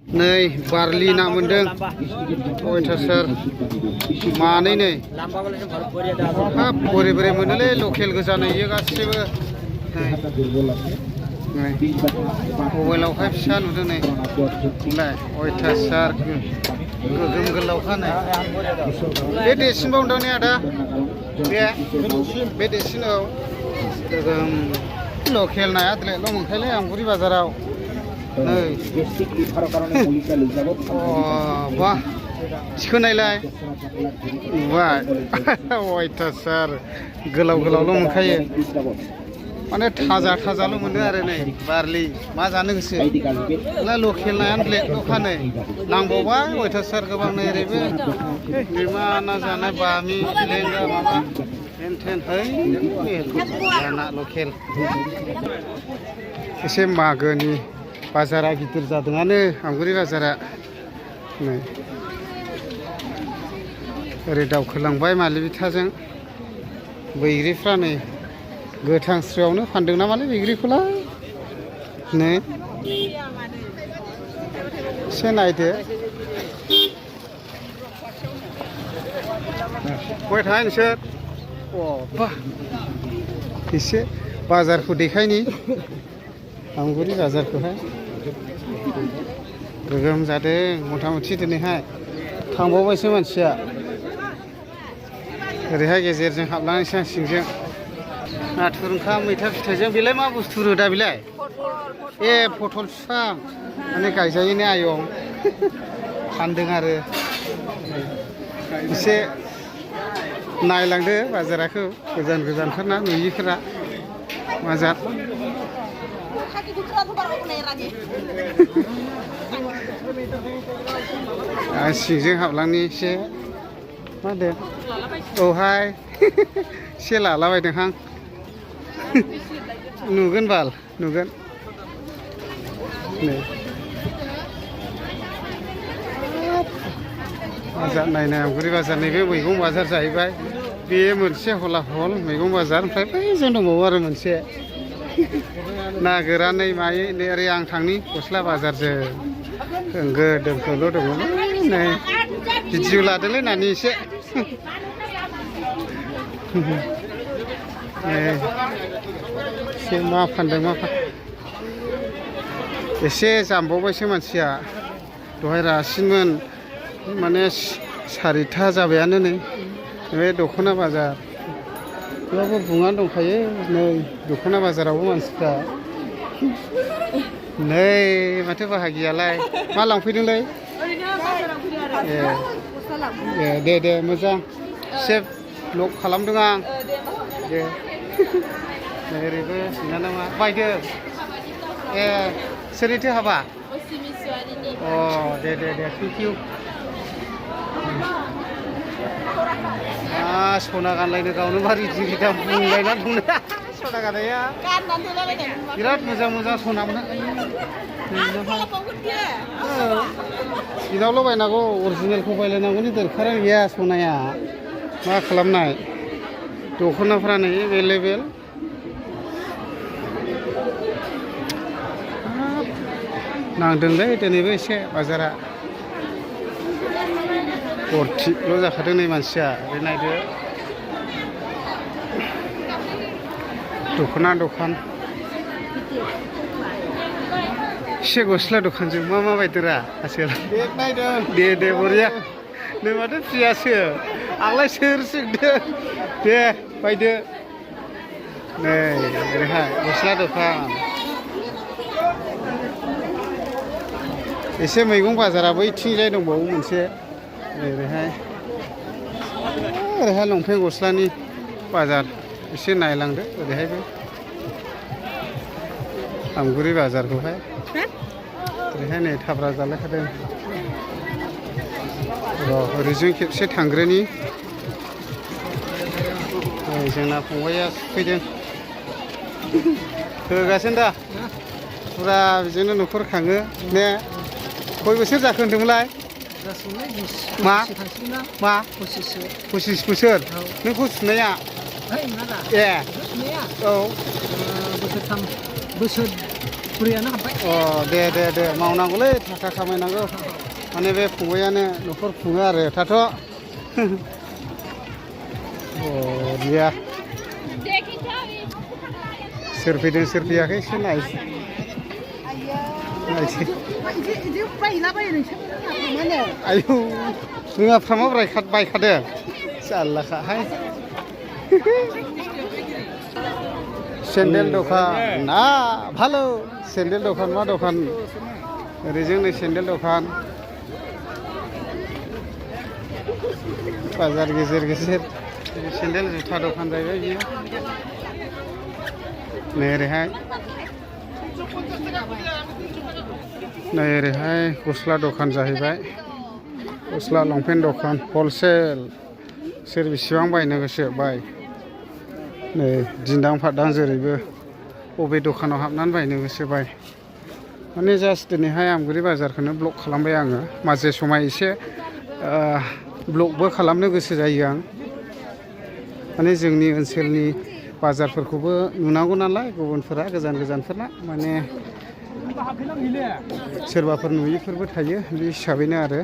नै बारलि ना मोनदों अयथासार मानै नै हाब बोरै बोरै मोनोलै लकेल गोजा नै इयो गासिबो नै मबाइलावहाय फिसा नुदों नै नोंलाय अयथासार गोगोम गोलावखा नै बे देरसिनबावदों ने आदा बे देरसिन औ गोगोम लकेल नाया देलायल' मोनखायोलै आमगुरि बाजाराव नै वाह थिखोनायलाय नुबाय अयथासार गोलाव गोलावल' मोनखायो माने थाजा थाजाल' मोनो आरो नै बारलि मा जानो गोसो ना लकेल नायानो ब्लेकल'खा नै नांबावबाय अयथासार गोबां नै ओरैबो दैमा ना जानाय बामि लेंगा माबा हेन थेन है ना लकेल एसे मागोनि बाजारा गिदिर जादोंआनो आमगुरि बाजारा नै ओरै दावखोलांबाय मालिबिथाजों बैग्रिफ्रा नै गोथांस्रियावनो फानदों नामालै बैग्रिखौलाय नै एसे नायदो बहाय थाङा नोंसोर बा एसे बाजारखौ देखायनि आमगुरि बाजारखौहाय गोगोम जादों मथा मथि दिनैहाय थांबावबायसो मानसिया ओरैहाय गेजेरजों हाबलांनोसै आं सिंजों नाथुर ओंखाम मैथा फिथाइजों बेलाय मा बुस्थु रोदा बेलाय ए पटल बिफां माने गायजायो ने आयं फानदों आरो एसे नायलांदो बाजारखौ गोजान गोजानफोरना नुयिफोरा बाजार सिंजों हाबलांनि एसे मा होनदों औहाय एसे लालाबायदों हां नुगोन बाल नुगोन नै बाजार नायनाय आमगुरि बाजार नैबे मैगं बाजार जाहैबाय बे मोनसे हलाहल मैगं बाजार ओमफ्राय बैजों दंबावो आरो मोनसे ना गोरानै मायै नै ओरै आं थांनि गस्ला बाजारजों होंगो दोंगोल' दङ नै भिडिअ लादोलै नानि एसे एसे मा फानदों मा एसे जामबावबायसो मानसिया दहाय रासिनमोन माने 4टा जाबायानो नै बे दख'ना बाजार बेयावबो बुंनानै दंखायो नै दख'ना बाजारावबो मानसिफ्रा नै माथो बाहागियालाय मा लांफैदोंलै ए दे मोजां सेफ लक खालामदों आं दे नै ओरैबो बिनानावा बायदों ए सोरनिथो हाबा अ दे थेंक इउ सना गानलायनो गावनो मारै जिरि दाम बुंलायना दंनो सना गाननाया बिराद मोजां सना मोनो बिनावल' बायनांगौ अरिजिनेलखौ बायलायनांगौनि दरखारानो गैया सनाया मा खालामनाय दख'नाफ्रानो एभेलेबेल नांदोंलै दिनैबो एसे बाजारा भर्तिल' जाखादों नै मानसिया बे नायदो दख'ना दखान एसे गस्ला दखानजों मा बायदोरा आसोल दे बरिया नों माथो फ्रियासो आंलाय सोर सोंदों दे बायदो नै ओरैहाय गस्ला दखान एसे मैगं बाजारा बैथिंजाय दंबावो मोनसे ओरैहाय लंपेन्ट गस्लानि बाजार एसे नायलांदो ओरैहायबो आमगुरि बाजारखौहाय ओरैहाय नै थाब्रा जालायखादों र' ओरैजों खेबसे थांग्रोनि जोंना फंबाया फैदों होगासिनो दा फुरा बिजोंनो न'खर खाङो ने खय बोसोर जाखो होनदोंमोनलाय मा 25 बोसोर नों खौ सुनाया ए औ बोसोर अ दे मावनांगौलै थाखा खामायनांगौ माने बे फंबायानो न'खर खुङो आरो थाथ' बरिया सोर फैदों सोर फैयाखै एसे नायसै आयौ रोङाफ्रामा बायखादों जारलाखाहाय सेन्देल दखान ना भालो सेन्देल दखान मा दखान ओरैजों नै सेन्देल दखान बाजार गेजेर गेजेर सेन्देल जुथा दखान जाहैबाय बियो नै ओरैहाय गस्ला दखान जाहैबाय गस्ला लंपेन्ट दखान हलसेल सोर बेसेबां बायनो गोसो बाय नै दिन्दां फादां जेरैबो बबे दखानाव हाबनानै बायनो गोसो बाय माने जास्ट दिनैहाय आमगुरि बाजारखौनो ब्लग खालामबाय आङो माजे समाय एसे ब्लगबो खालामनो गोसो जायो आं माने जोंनि ओनसोलनि बाजारफोरखौबो नुनांगौ नालाय गुबुनफोरा गोजान गोजानफोरना माने सोरबाफोर नुयिफोरबो थायो बे हिसाबैनो आरो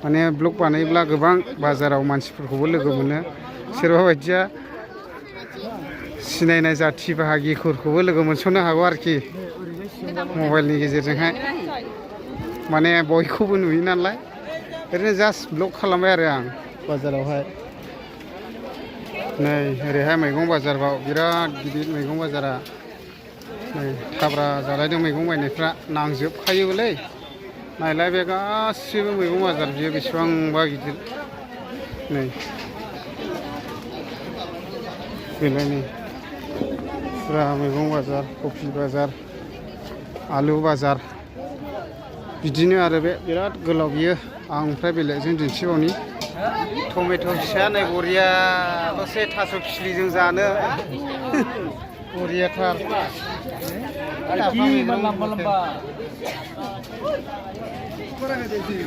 माने ब्लग बानायोब्ला गोबां बाजाराव मानसिफोरखौबो लोगो मोनो सोरबा बायदिया सिनायनाय जाथि बाहागिफोरखौबो लोगो मोनसननो हागौ आरोखि मबाइलनि गेजेरजोंहाय माने बयखौबो नुयो नालाय ओरैनो जास्ट ब्लग खालामबाय आरो आं बाजारावहाय नै ओरैहाय मैगं बाजाराव बिराद गिदिर मैगं बाजारा नै थाब्रा जालायदों मैगं बायनायफ्रा नांजोबखायोलै नायलाय बे गासिबो मैगं बाजार बियो बेसेबांबा गिदिर नै बेलाय नै फुरा मैगं बाजार कफि बाजार आलु बाजार बिदिनो आरो बे बिराद गोलाव बियो आं ओमफ्राय बेलेगजों दिन्थिबावनि टमेट' फिसा नै बरिया दसे थास' खिलिजों जानो बरियाथार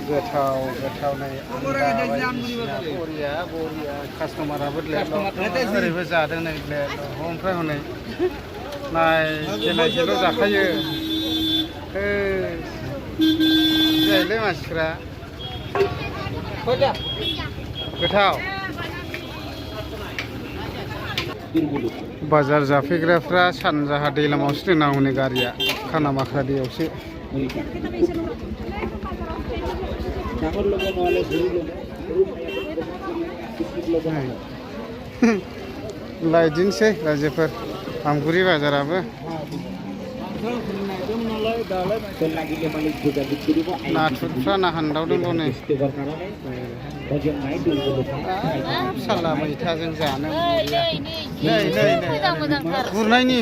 गोथाव नै बरिया कास्टमाराबो ओरैबो जादों नै ओमफ्राय हनै नायजेल' जाखायो जायोलै मानसिफ्रा गोथाव बाजार जाफैग्राफ्रा सानजाहा दैलामावसो दोननांगौ नै गारिया खानामाख्रा दैयावसो लायदिनोसै रायजोफोर आमगुरि बाजाराबो नाथुरफ्रा ना हान्दावदोंल' नै फिसाला मैथाजों जानो नै गुरनायनि